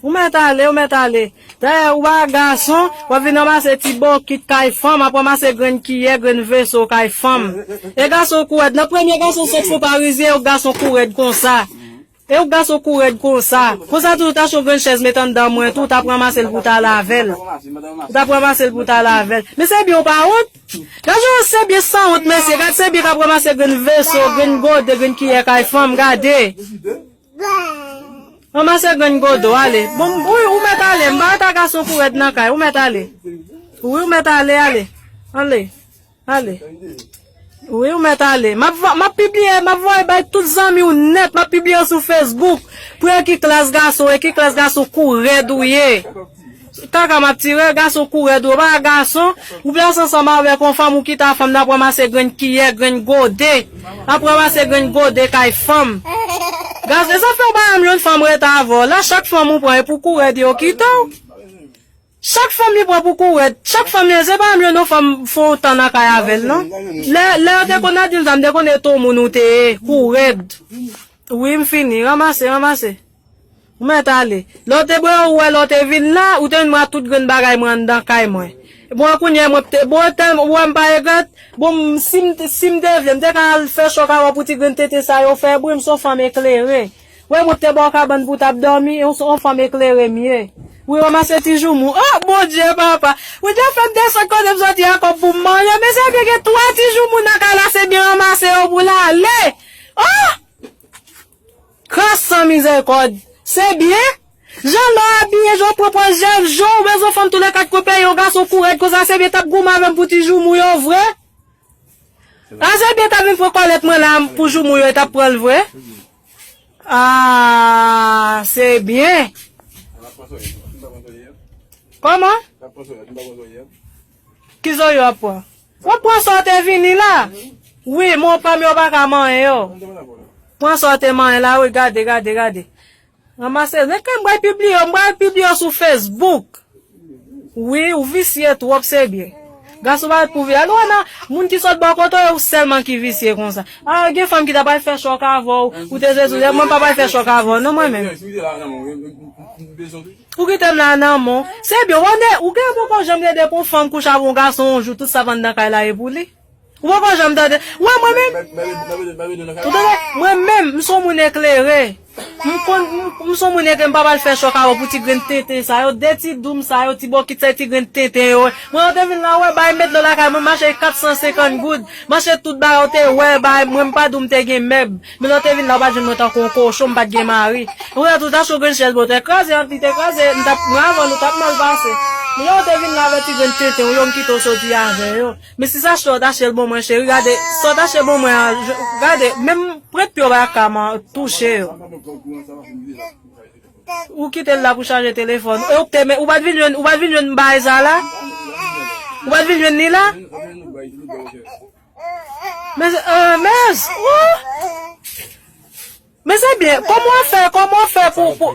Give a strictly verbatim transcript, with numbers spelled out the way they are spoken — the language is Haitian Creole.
Ou mèt ale, ou mèt ale. Dayè, ou pa gason, w ap vin ranmase ti bokit kay fanm, ap ranmase grenn kiyè, grenn veso kay fanm. E gason kou rèd, nan premye gason sòt fon parizyen, e w gason kou rèd konsa. E w gason kou rèd konsa. Konsa tou, ou t achte yon grenn chèz met anndan mwen tou, ou t ap ranmase l pou w t al avè l. Ou t ap ranmase l pou w t al avè l. Men se byen ou pa wont. Gad jan se byen sanwont, mesye. Gad se byen k ap ranmase grenn veso, grenn gode, grenn kiyè kay fanm, gade. Ranmase grenn gode w, ale. Bon, wi, ou mèt ale. M pa wè ta gason kou rèd nan kay. Ou mèt ale. Wi, ou mèt ale, ale. Ale. Ale. Wi, ou mèt ale. M ap va- m ap pibliye, m ap voye bay tout zanmi w nèt. M ap pibliye sou Facebook. Pou e ki klas gason, e ki klas gason kou rèd ou ye. Kaka m ap tire, gason kou rèd ou pa gason, ou plase ansanm avèk yon fanm ou kite a fanm nan ap ranmase grenn kiyè, grenn gode, ap ranmase grenn gode kay fanm. Gason, e sa fè w pa janm jwenn fanm rete avè w la, chak fanm ou pran e pou kou rèd yo kite w. Chak fanm li pran pou kou rèd, chak fanm li, se pa janm jwenn yon fanm fè w tan nan kay avè l non. Lè, lè yo te konn ap di m sa, m te konn e ton moun ou te ye, kou rèd. Wi, m fini, ranmase, ranmase. Ou mèt ale. Lè w te bwè, ou wè lè w te vin la, ou te vin mwen ak tout grenn bagay mwen anndan kay mwen. Bon, kounye a mwen te, bon, tèlman, ou wè m pa regrèt. Bon, m- si m, si m te vle, m te ka al fè chòk avè w pou ti grenn tenten sa yo fè bri, m se yon fanm eklere. Wè, mwen te ba w kabann pou w t ap dòmi, yon, yon fanm eklere m ye. Wi, ranmase ti joumou. Oh, Bondye, papa. Wi, te fè m desann kote m soti a kòb pou m manje, men se byen gen twa ti joumou nan kay la, se byen ranmase yo pou l ale. Oh! Kras san mizèrikòd. Se byen? Jan lè w abiye, jan w pran pòz, jan w bezwen fanm tou le kat kwen peyi yon gason kou rèd konsa, se byen t ap goumen avè m pou ti joumou yo vre? A se byen t ap vin pran kòlèt mwen la pou joumou yo, e t ap pran l vre? Ah, se byen. Kòman? Ki zo yo ap pran? W ap pran sa w te vini la? Wi, men w pran m yo pa ka manyen yo. Pran sa w te manyen la, wi, gade, gade, gade. Ranmase, men ke m pral pibliye yo, m pral pibliye yo sou Facebook. Wi, ou visye twòp, se byen. Gason pa pou vi. Alò, nan, moun ki sot bò kote w, ou sèlman ki visye konsa. Ah, gen fanm ki ta pral fè chòk avè w, ou te Jezi, mwen pa pral fè chòk avè w, non, mwen menm. Ou kite m la nan men w. Se byen, w ane, ou gen poko janm rede pou yon fanm kouche avè yon gason yon jou, tout sa p anndan kay la e pou li. Ou poko janm tande. Wè mwen menm. Ou tande? Mwen menm, m se yon moun eklere. M konn, m, m se yon moun eklere, m pa pral fè chòk avè w pou ti grenn tenten sa yo, de ti doum sa yo, ti bokit sa, ti grenn tenten yo. Mwen, yo te vin la, wè, bay met dlo lakay mwen, m achte kat san senkant goud. M achte tout bagay, ou te wè, bay, mwen, m pa di w m te gen mèb. Men lè w te vin la, ou pa t jwenn mwen tankou yon kochon, m pa t gen mari. Ou wè, tou ta cho grenn chèz bò, te kraze, an, li te kraze, m t ap, mwen avè w, nou t ap mal pase. Men lè w te vin la avè ti grenn tenten, ou yo m kite w soti avè yo. Men si sa achte w, w t achte l bon mwen, cheri, gade, sa w t achte bon mwen an, gade, menm prent pye w pa ka touche yo. Ou kite l la pou chaje telefòn. E ou te, ou pa t vin jwenn, ou pa t vin jwenn bagay sa la? Ou pa t vin jwenn li la? Men, euh, men, oh! Men se byen, kòman w fè, kòman w fè pou, pou,